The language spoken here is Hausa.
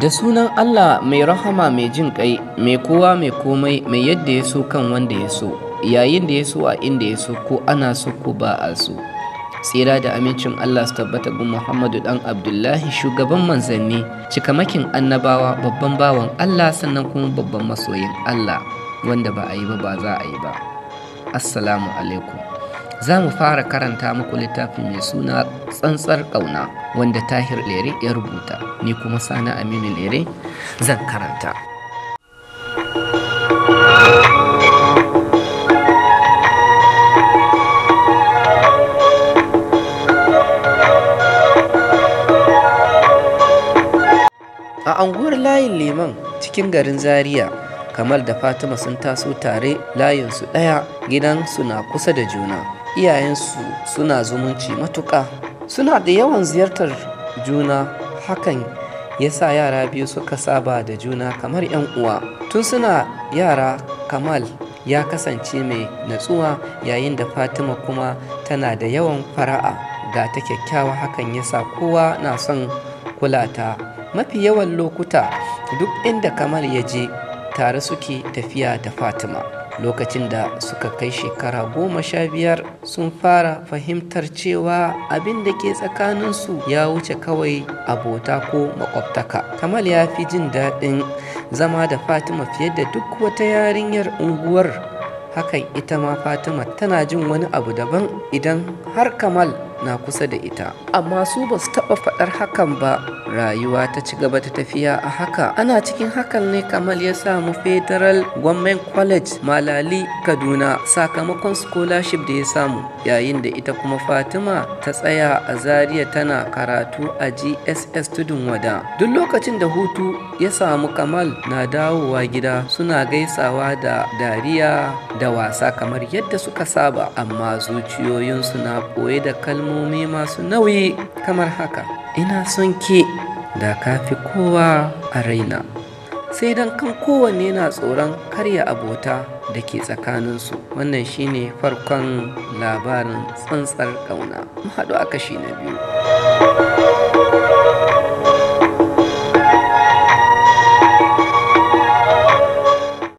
Da sunan Allah mai rahama mai jin ƙai, mai kowa mai komai, mai yadda ya so kan wanda ya so, yayin da ya so a inda ya so, ko ana so ko ba a so. Tsira da amincin Allah su tabbata gun Muhammadu ɗan Abdullahi, shugaban manzanni, cikamakin annabawa, babban bawan Allah, sannan kuma babban masoyin Allah, wanda ba a yi ba ba za a yi ba. Assalamu alaikum. Za mu fara karanta muku littafi mai suna Tsantsar Ƙauna, wanda Tahir Lere ya rubuta, ni kuma Sani Aminu Lere zan karanta. A anguwar layin Liman cikin garin Zaria, Kamal da Fatima sun taso tare, layinsu ɗaya, gidansu na kusa da juna. Iyayensu suna zumunci matuƙa, suna da yawan ziyartar juna, hakan ya sa yara biyu suka saba da juna kamar 'yan uwa. Tun suna yara, Kamal ya kasance mai natsuwa, yayin da Fatima kuma tana da yawan fara'a, ga ta kyakkyawa, hakan ya sa kowa na son kula ta. Mafi yawan lokuta duk inda Kamal ya je tare suke tafiya da Fatima. Lokacin da suka kai shekara 15 sun fara fahimtar cewa abin da ke tsakaninsu ya wuce kawai abota ko makwabtaka. Kamal ya fi jin daɗin zama da Fatima fiye da duk wata yarinyar unguwar. Hakan ita ma Fatima tana jin wani abu daban idan har Kamal na kusa da ita. Amma su ba su taɓa faɗar hakan ba. Rayuwa ta ci gaba ta tafiya a haka. Ana cikin hakan ne Kamal ya samu Federal Government College Malali Kaduna sakamakon scholarship da ya samu, yayin da ita kuma Fatima ta tsaya a Zaria tana karatu a GSS Tudun Wada. Duk lokacin da hutu ya samu, Kamal na dawowa gida, suna gaisawa da dariya da wasa kamar yadda suka saba, amma zuciyoyinsu na ɓoye da kalmomi masu nauyi kamar haka: ina son ke da kafi kowa a raina. Sai dan kan kowanne na tsoron karya abota da ke tsakaninsu. Wannan shine farkon labarin Tsantsar Ƙauna. Mu haɗu a kashi na biyu.